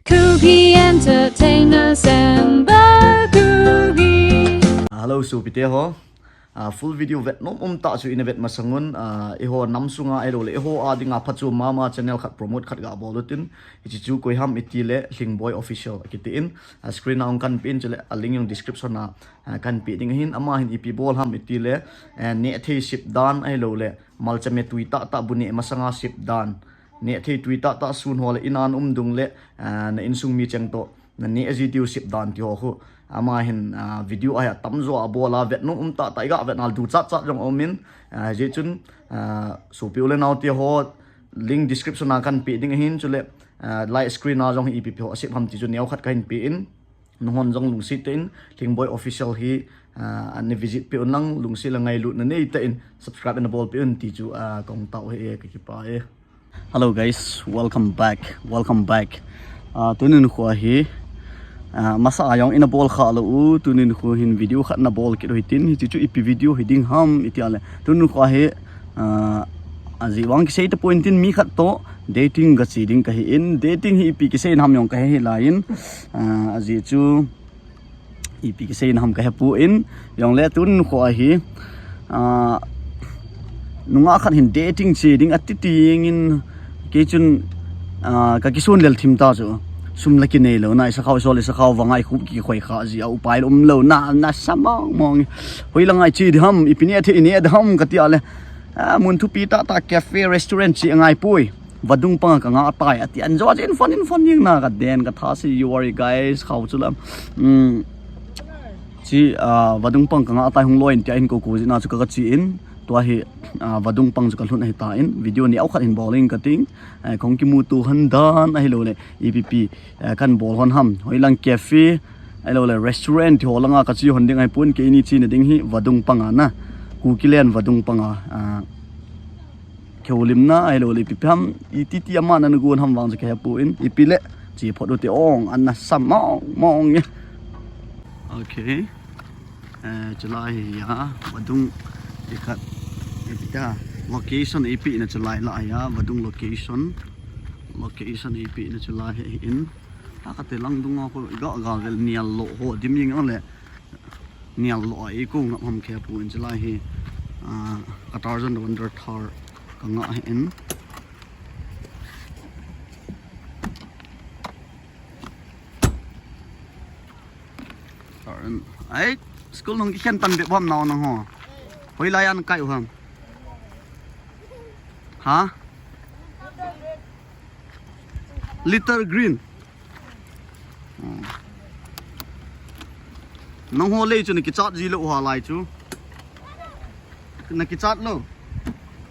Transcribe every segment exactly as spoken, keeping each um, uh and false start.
Kuki Entertainment Samba Kuki. Ah, hello, sopite ho. Ah, full video vet nom um tah chu ina vet masang un, ah, eiho nam sunga ahilou le eiho a dinga phachu mama channel khat promote khat ga bol utin, hiche chu koi ham iti le Hlingboi Official kiti in, ah, screen a hung kan pe in, chule a link jong description a, ah, kan pe ding ahin, ama hin ipi bol ham iti le, eh, neh thei sep dan ahilou le malchame tui tah tah bu neh masanga sep dan, neh thei tui tah tah sun ho le in a na um dung le, ah, na insung mi cheng toh na neh ji diu sep dan ti ho khu. Ama hin, ah, video a hi atamjo a bol a, vet nom um tah tah, iga vet nal du chat chat jong um in, ah, hijeh chun, ah, sopi u le nao te ho link description a kan pe ding ahin, chule, ah, live screen a jong hi ipi ipi ho asep ham ti chu neo khat kahin pe in. Nanghon jong lungset tah in Hlingboi Official hi, ah, ana visit peh un lang, lungset le ngailutna nei tah in subscribe ana bol peh un ti chu, ah, kahung tao hi e, kakipah e. Hello guys, welcome back, welcome back. Ah, tuni nikho hi, ah, masa a jong ina bol kha lou u, tuni nikho hin video khat na bol kit u hitin, hiche chu ipi video hi ding ham iti a le. Tuni nikho hi, ah, ajeh vang kisei tapon tin mi khat toh dating ga che ding kahi in, dating hi ipi kisei na ham jong kahe hih lai in, ah, ajeh chu ipi kisei na ham kahe pon, jongle tuni nikho a hi, ah, nungah khat hin dating che ding ati ti jeng in, kei chun, ah, ka kisun lel thim ta chu. Sum la kinei lou na, i sakhao isol, i sakhao vang a i khup kikhoi kha ji a upai um lou na, nasa mong mong. Hoilang a i che di ham, ipi neh thei i neh di ham kati a le, ah, mun thupi tah tah cafe restaurant che angai poi. Vadung panga ka ngah tai, ati an jo, ati in phone in phone jeng na ka den ka tha si, you worry guys, khao chu lam. Um, chi, ah, vadung pang ka ngah tai hung loi in tia hin ko ko jin a chu ka, ka che in, tua hi, ah, vadung pang chu ka lhun ahi tan, video neo khat hin bol ing ka ting, eh, kahung kimuto han dan ahilou le, ipi ipi, eh, kan bol hon ham, hoilang cafe, ahilou le restaurant ti ho langa ka che hon ding ahi pon, keini chena ding hi vadung panga na, Kukiland vadung panga, ah, kihoulimna ahilou le ipi ipi ham, iti ti ama na na gon ham vang chu kahe pon, ipi le che phot u te ong, ana sa mong mong e. Okay. Eh, chulai hi a, vadung i khat, ipi ta, location ipi na chulai la hi a, vadung location, location ipi na chulai hi in, a kate lang dunga ko ga ga vel nial lo ho dim jing le. Nial lo a i ko ngap ham kahe pon, chulai hi, ah, ka Tarzan Wonder Thar ka ngah hi in. Tarzan. Ai, school nung kikhen tan bep ham nao nang ho. Hoilai a na kai u ham. Ha? Little Green. Hmm. Nang ho lei chu na kichat ji lou ha lai chu. Na kichat lou.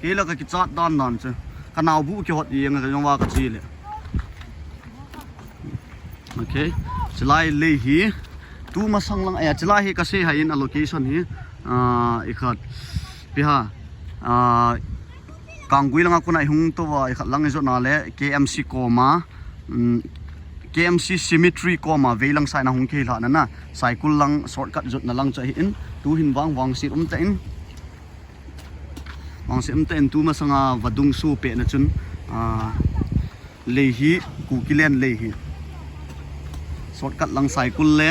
Kei la ka kichat dan dan chu. Ka nao bu kihot jeng ka jong va ka che le. Okay. Chulai lei hi. Tu masang lang a, chulai hi ka sei hai in a location hi. Ah, i khat. Pi ha. Ah, Kanggui langa kona i hung tou va, i khat lang i jot na le, K M C koma, um, K M C cemetery koma, veilang saina hung kei lhah na na, Saikul lang shortcut jot na lang chu ahi in, tu hin vang vangset um tah in, vangset um tah in, tu masanga vadung su peh na chun, ah, lei hi, Kukiland lei hi. Shortcut lang Saikul le,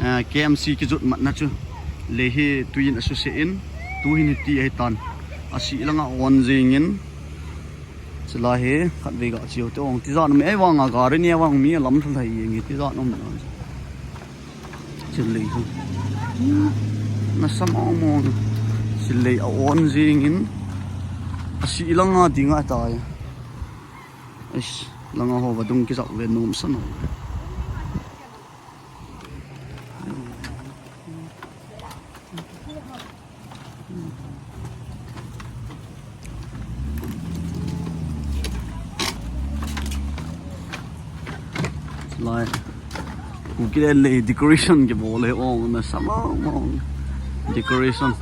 eh, K M C kijot mat na chu. Lei hi tuin asuse in, tu hin hiti ahi tan. Asi langa on jing in. Chulai hi, khat vei ga chiu te ong. Tijat um ei vang a gari ni vang mi lam thalai jing i tijat um na. Chulei hi. Nasa mong mong. Chulei a on jing in. Asi langa dinga tai. Eish, langa ho vadung kisak ve nom sa no. Lai. Kukiland lei decoration kibol e, ong nasa mong mong. Decoration.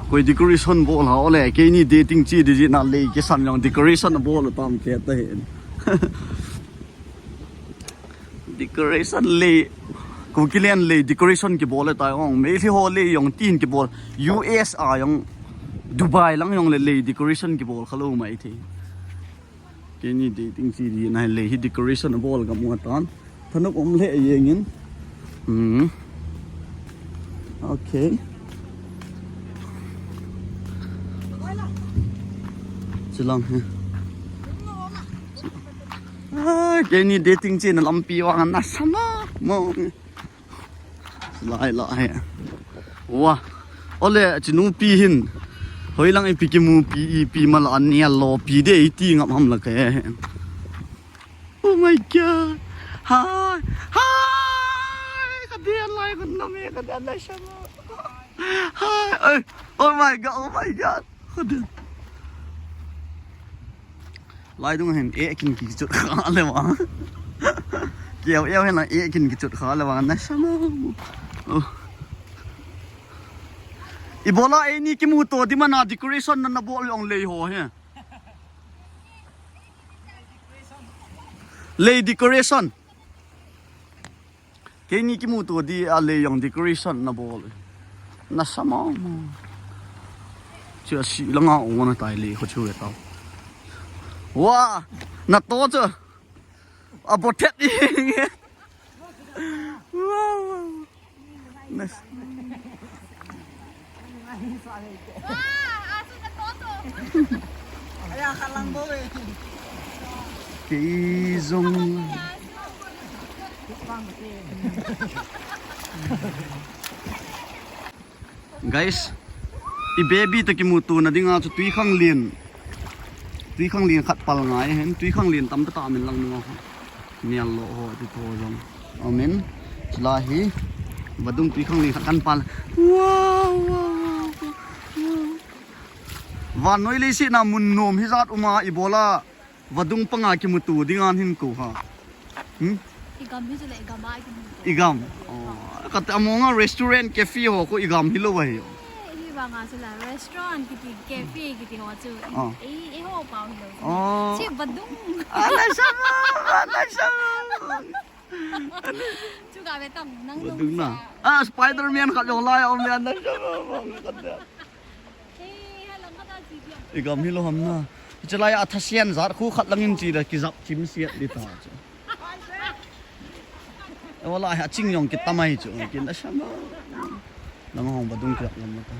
Koi decoration bol ha ole, keini dating che di ji na lei kisan jong decoration bol tam ke ta hin. Decoration lei, Kukiland lei decoration kibol e tai ong, Meitei ho lei jong tin kibol, U S a jong, Dubai lang jong le lei decoration kibol kha lou mai thei. Keini dating chi di na le hi decoration abol kamu tan. Thanop um le yengin. Hmm. Okay. Chilang he. Ah, keini dating chi na lampi vang na sama mo. Lai lai. Wa. Ole, chinu pi hin. Hoilang ipi kimu pi, ipi mala ania lo pi de iti ngam ham la ke. Oh my God. Hi. Hi. Ka dia lai kun no me ka dia lai sama. Hi. Oi. Oh my God. Oh my God. Ka dia. Lai dung hin e kin ki chut kha le wa. Kiau eu hin la e kin ki chut kha le wa na sama. Oh. Ibola eini kimu to di mana decoration na na bol yong lei ho he. Lei decoration. Keini kimu to di a lei yong decoration na bol. Na sama mo. Chu a si langa o na tai lei kho chu ve tao. Wa, na to chu. A bo thet i nge. Wow, wow. Nice. Kei jong. Guys, i baby to kimuto na dinga chu tui khang lien. Tui khang lien khat pal ngai hen, tui khang lien tam ta ta min lang nunga. Nial lo ho ti to jong. Amen. Chila hi. Vadung tui khang lien khat kan pal. Wow, wow, wow, wow. Vannoi leiset na mun nom hijat uma ibola. Vadung panga kimuto dinga hin ko ha. Hmm? I gam hi chu le, i gam a kimuto. I gam. Oh, kati amonga restaurant cafe ho ko i gam hilou ahi. Eh, hi vanga chu la restaurant kiti cafe kiti ho chu. Ah. I, i ho pau hilou. Oh. Chi vadung. Ana sama, ana sama. Chu ga ve tang nang vadung na. Ah, Spider-Man khat jong lai a um ya na sama. Kati. I gam hilou ham na. Chilai a thasian jat khu khat langin chi da kijap chim siat di ta chu. E wala ha ching jong kitamai chu. Kin da sama. Nang hong vadung kijap nom ta.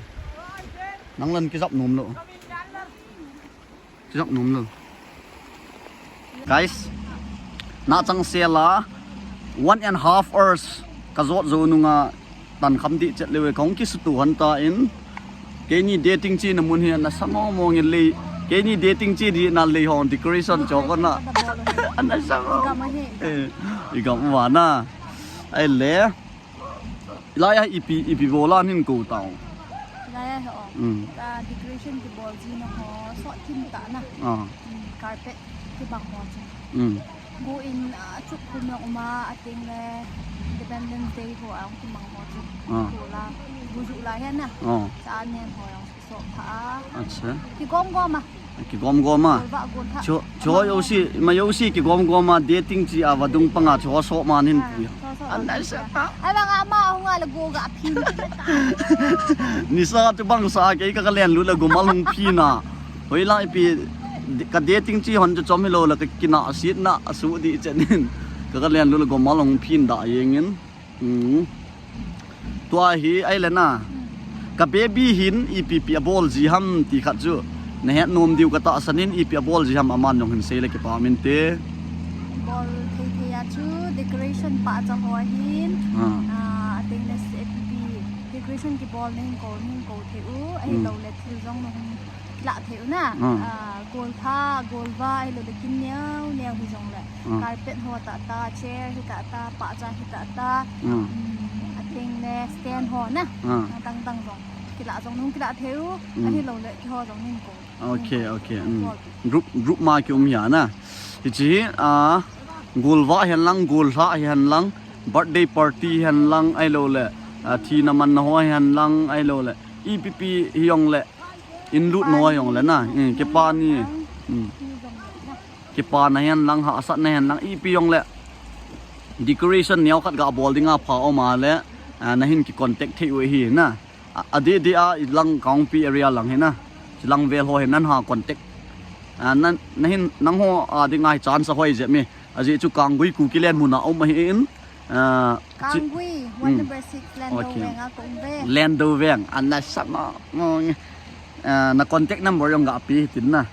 Nang lan kijap nom lo. Kijap nom lo. Guys, na chang sela one and half hours ka jot jou nunga tan kham di chet lewe kong kisutu han ta in. Keini dating chi na mun hi na samo mong in lei. Keini dating chi di na lei hong decoration cho ko na. Ana samo. I gam ahi. Eh, i gam wa na. Ai le. Ilai a ipi, ipi bol a hin ko tao. Ilai a ho. Mm. Ah, decoration kibol ji na ho, sot thim ta na. Ah. Mm, carpet kibang ho chu. Mm. Go in, ah, chup khum na uma, a teng le Independence Day ho a kibang ho chu. Ah. Go la, go ju la hen na. Ah. Sa nen ho jong so pha a. Acha. Kigom gom a. Kigom gom a. Golva gol tha. Cho, cho yo si, ma yo si kigom gom a dating chi a vadung panga cho so ma nin pu. Anai sa ta. Ai bang ama hunga le go ga phin. Nisa tu bang sa ke ka ka len lu le gomal hung phin a. Hoilang ipi ka dating chi hon chu chom hilou le ka kina sit na asu di chenin. Ka ka len lu le gomal hung phin da yengin. Hmm. Tua hi ai le na. Ka baby hin ipi pi abol ji ham ti khat chu. Na het nom diu ka tahsan in ipi abol ji ham aman jong hin sei le kipa min te. Bol thei thei a chu decoration pa cha ho hin. Ah. Ah, a teng le se pi pi. Decoration kibol na hin ko, na hin ko thei u. Ahilou le thil jong na hin la thei u na. Ah. Ah, golpha, golva, ahilou le kin neo, neo hi jong le. Ah. Carpet ho ta ta, chair hi ta ta, pahcha hi ta ta. Ah. Um, a teng le stand ho na. Ah. A tang tang jong. Kila jong nung kila thei u, ahilou le kiho jong nin ko. Okay, okay. Um. Group, group ma ki um hi a na. Hichi hi, ah, golva hi hen lang, golhla hi hen lang, birthday party hi hen lang, ahilou le, ah, thina manna ho hi hen lang, ahilou le. Ipi pi hi jong le. In lut no jong le na. Hmm, kipa ni. Hmm. Kipa na hen lang, hahsat na hen lang, ipi jong le. Decoration neo khat ga bol dinga pha um a le, ah, na hin ki contact thei u hi na. A, a di di a i lang Kangpokpi area lang hi na. Chi lang vel ho hi nan ha contact. Ah, na, na hin, nangho, ah, dinga hi chance ahoi jep e. Ajeh chu Kanggui Kuki Len muna um ahin. Ah, chi- Kanggui, one Hmm. number six, Lendo Okay. Veng a ka um ve. Lendo Veng, ana sa ma, mo nge. Ah, na contact number jong ga pe tin na.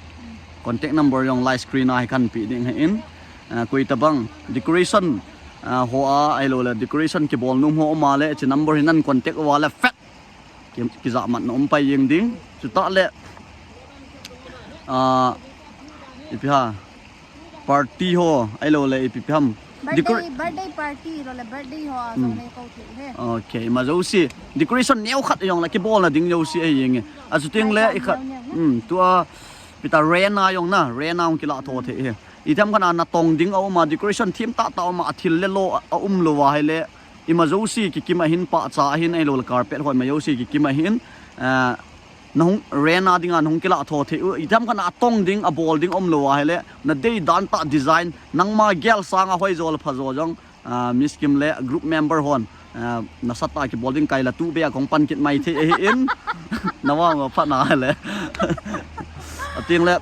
Contact number jong live screen a hi kan pe ding ahin. Ah, koi tabang decoration, ah, ho a, ahilou le decoration kibol nom ho um a le, chi number hi nan contact uva le fet. Ki, kijah mat na um pai jeng ding. Chutah le, ah, ipi ham. Party ho, ahilou le ipi ipi ham. Birthday, Decor- birthday party, lo le birthday ho, a Hmm. jong le ko thei he. Okay, ima jouse. Decoration neo khat jong le kibol na ding jouse ahi jeng e. Achuteng le Mai i khat, neo neo, hmm, tua, ipi ta rent a jong na, rent a jong kila tho thei he. Itiham khat a natong ding a um a, decoration thim tah tah a um a, athil le lo a, a um lou a hile, ima jouse kikim ahin, pahcha ahin, ahilou le carpet ho ima jouse kikim ahin, eh, nahung rent a dinga nahung kila tho thei u, itiham khat a atong ding, abol ding um lou a hile, nadei dan tah design, nangma gel sanga hoi jo le pha jo jong, ah, Miss Kim le group member hon, ah, nasatah a kibol ding kai la tu be a kong pan kit mai thei ahin, na vang phat na le. Ateng le,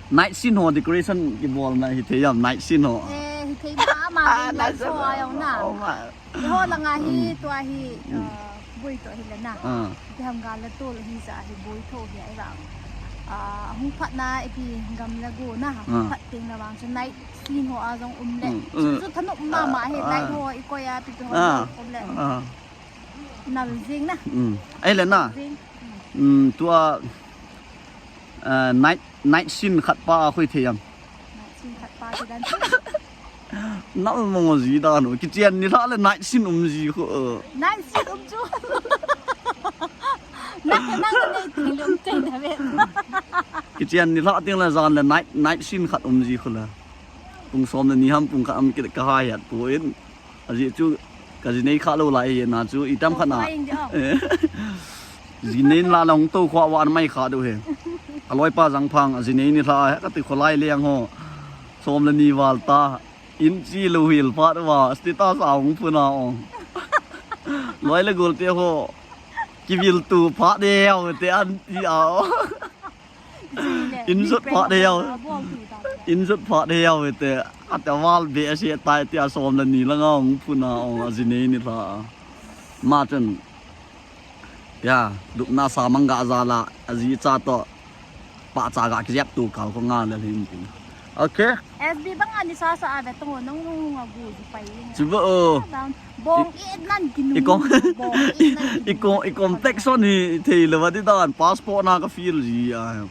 night scene ho decoration kibol na hi thei jam, night scene ho. Eh, hi thei ma ma, Ah, night show a jong na. Oh my. Eiho langa hi, Hmm. tua hi, Hmm. ah, boi to hi le na. Ah. Itiham gal le tol hi ja hi boi tho hi ai vang. Ah, hung phat na ipi gam le go na, hung Ah. phat teng na vang chu night scene ho a jong um le. Hmm. Chu, Hmm. chu thanop ma ma hi Ah. night ho i koi a pi pi ho Ah. um le. Ah. Nal jing na. Hmm. Ai le na. Jing. Hmm, tua, ah, night, night scene khat pa a hoi thei jam. Night scene khat pa ti dan. Nal mong ji dan u. Kichen nilhah le night scene um ji khu. Night scene um chu. Nang, nang nei ti lum te da ve. Kichen nilhah teng le jan le night, night scene khat um ji khu la. Pung som le ni ham pung khat ham kit ka hai hat pu in. Ajeh chu ka ji nei kha lou lai e na chu itiham khat na. Kong lai ing di o. Eh. Ji nei la long to khwa wan mai kha do he. Ka loi pa jang phang ji nei nilhah he ka ti kho lai leng ho. Som le ni val ta. In chi lou hil phat uva, status a hung phun a ong. Loi le gol te ho. Kivil tu phat de ho te an ti a ong. In jot phat de ho. In jot phat de ho te. Ata val be a se tai ti a som le ni langa hung phun a ong a ji nei nilhah a. Ma chun. Ya, lupna sa mang ga ja la, aji cha to. Pahcha ga kijep tu kal ko nga le hin tin. Okay. S B bang ani sa sa ave to nong nong a gu ji pai. Chuba o. Bong e nan kinu. I kong. Bong e nan kinu. I kong, i complexion hi thei le va ti dan passport na ka feel ji a.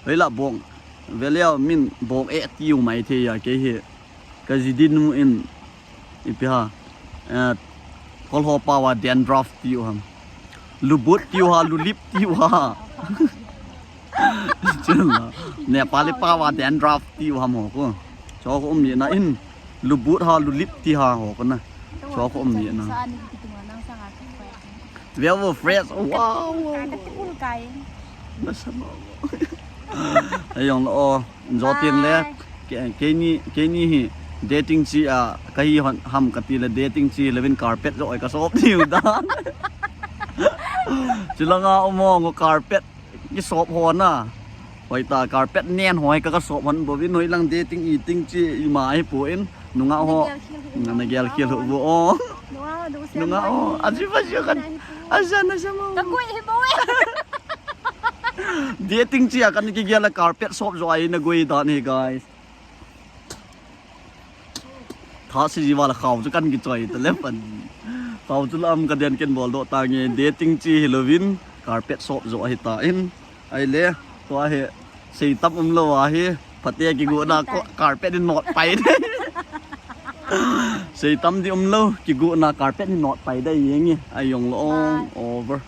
Hei la bong. Ve leu min bong e tiu mai thei a kei hi. Ka ji din mu in. Ipi ham. Eh, kol ho pao a dandruff tiu ham. Lubut tiu ham, lulip tiu ham. Chun la. Nepali pao a dandruff tiu ham ho ko. Cho ko um ni na in. Lubut ham, lulip ti ham ho ko na. Cho ko um ni na. Very fresh. Wow. Ka ti kul kai. Nasa mo. Ayong lo. Jo tin le. Bye. Ke-, keini, keini hi dating chi a, ka hi hon, ham ka ti le dating chi le vin carpet jo ka sop diu dan. Chulanga um o ngo carpet ki sop ho na. Hoi ta carpet nen hoi ka, ka sop hon bo vin hoi lang dating i ting chi i ma hi po in. Nunga ho. Na gel khel ho bo o. Nunga ho. Aji ba ji kan. Aja na sama. Ka koi hi bo e. Dating chi a kan ki gel a carpet sop jo ai na goi dan hi guys. Tha si ji wala khau chu kan ki choi ta le pan. Khau chu lam ka den ken bol do ta nge dating chi hi lovin carpet sop jo hi ta in. Ai le to a he sei tam um lo a he phate ki gu na ko carpet in not pai. Sei tam di um lo ki gu na carpet in not pai dai yeng e. Ai yong lo over.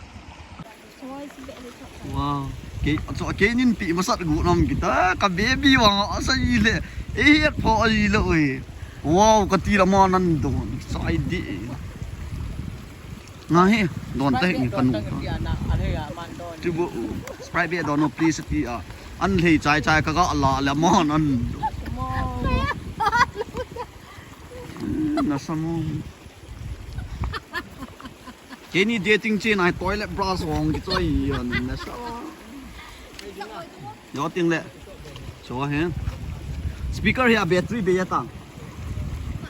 Wow. Kei, cho, kei nin pi masat gu nam kita, ka baby wang asa i le. E het pho ai le oi. Wow, ka ti la ma nan don. Sai di. Nga he, don ta he ni panu. Ti bu, Sprite be don no please ti a. An lei chai chai ka ga la le ma nan. Hmm, na samu. Keini dating chi nai toilet brush hong ki choi yon na sa. Yo ting le. Cho he. Speaker hi a battery bei a tang.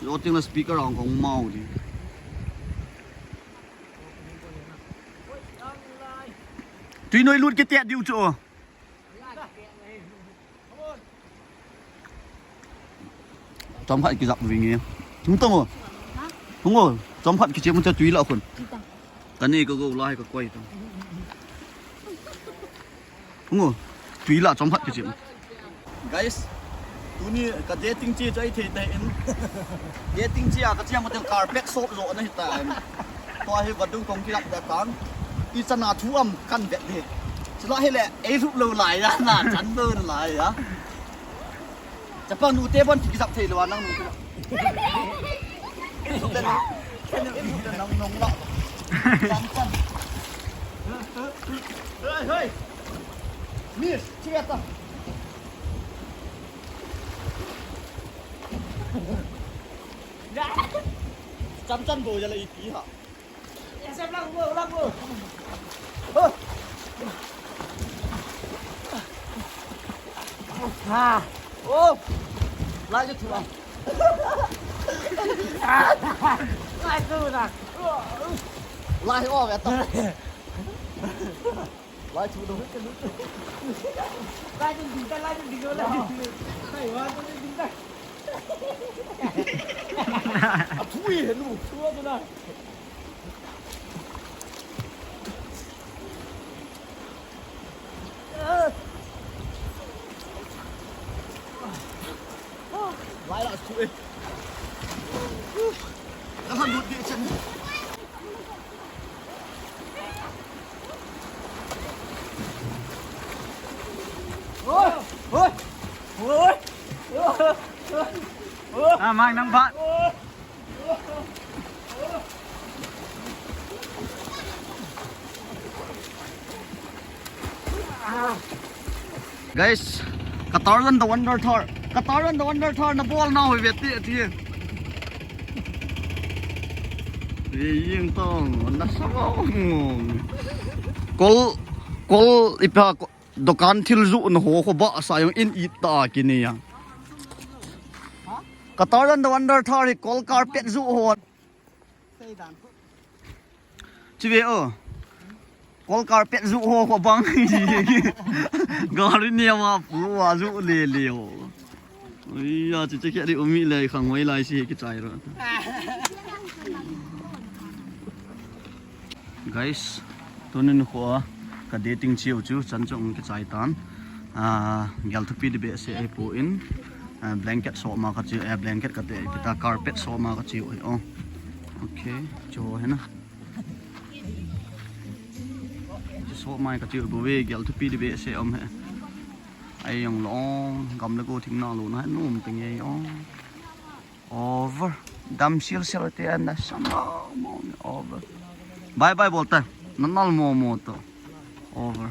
Lo ting la speaker ang kong mau di. Tui noi lut kiti diu chu. Chomkhat kijap vinge. Hung tong o. Hung o. Chomkhat kichem u cha tui la khun. Kani ka go lai ka koi tong. Hung o. Tui la chomkhat kichem. Guys, tuni ka dating chi chai thei te in. Dating chi a ka chiang hotel carpet sop lo na hita em. Tua hi vadung kong kilap da tang. I chana thu am kan vet di. Chula hi le ei lup lo lai ya na chan lo lai ya. Chapang nu te bon ki kisap thei lo nang nu. Nang nong la. Chan chan. Hey hey. Miss, chiata. Cham chan bo ya la ipi ha. Ha. Oh. Lai chu thua. Lai chu na. Lai o ve ta. Lai chu do. Lai chu ding ta, lai chu ding ta, lai chu ding ta. A thui he nu, thua tu na. Lai la su e. Ka han lut di chen. Oi, oi, oi. Ah, mang nang bat. Guys, Qatar Land Wonder Tour. Qatar Land Wonder Tour na bol na hoi veti ati. Ye ying tong na sa ba. Kol, kol ipa ko-, dukan thil ju na ho ko ba sa yong in ita kini ya. Qatar Land Wonder Tour hi kol carpet ju ho. Chive o. Kol carpet ju ho ko bang. Gari ni ma pu wa ju le le ho. Ui ya, chi chi kya di umi le khang wai lai si ki chai ro. Guys, tunin kho ka dating chiu chu chan chung ki chai tan. Ah, gel thupi di be se ai pu in. Ah, blanket so ma ka chiu, eh, blanket ka te kita carpet so ma ka chiu. Oh. Okay, cho he na. Chu so mai ka chiu bu ve gel thupi di be se om he. Ai yong long gam le go thing na lo na nom teng ye ong. Over. Dam sil sil te an da sam lo mo over. Bye bye bol ta. Nan nal mo mo to. Over.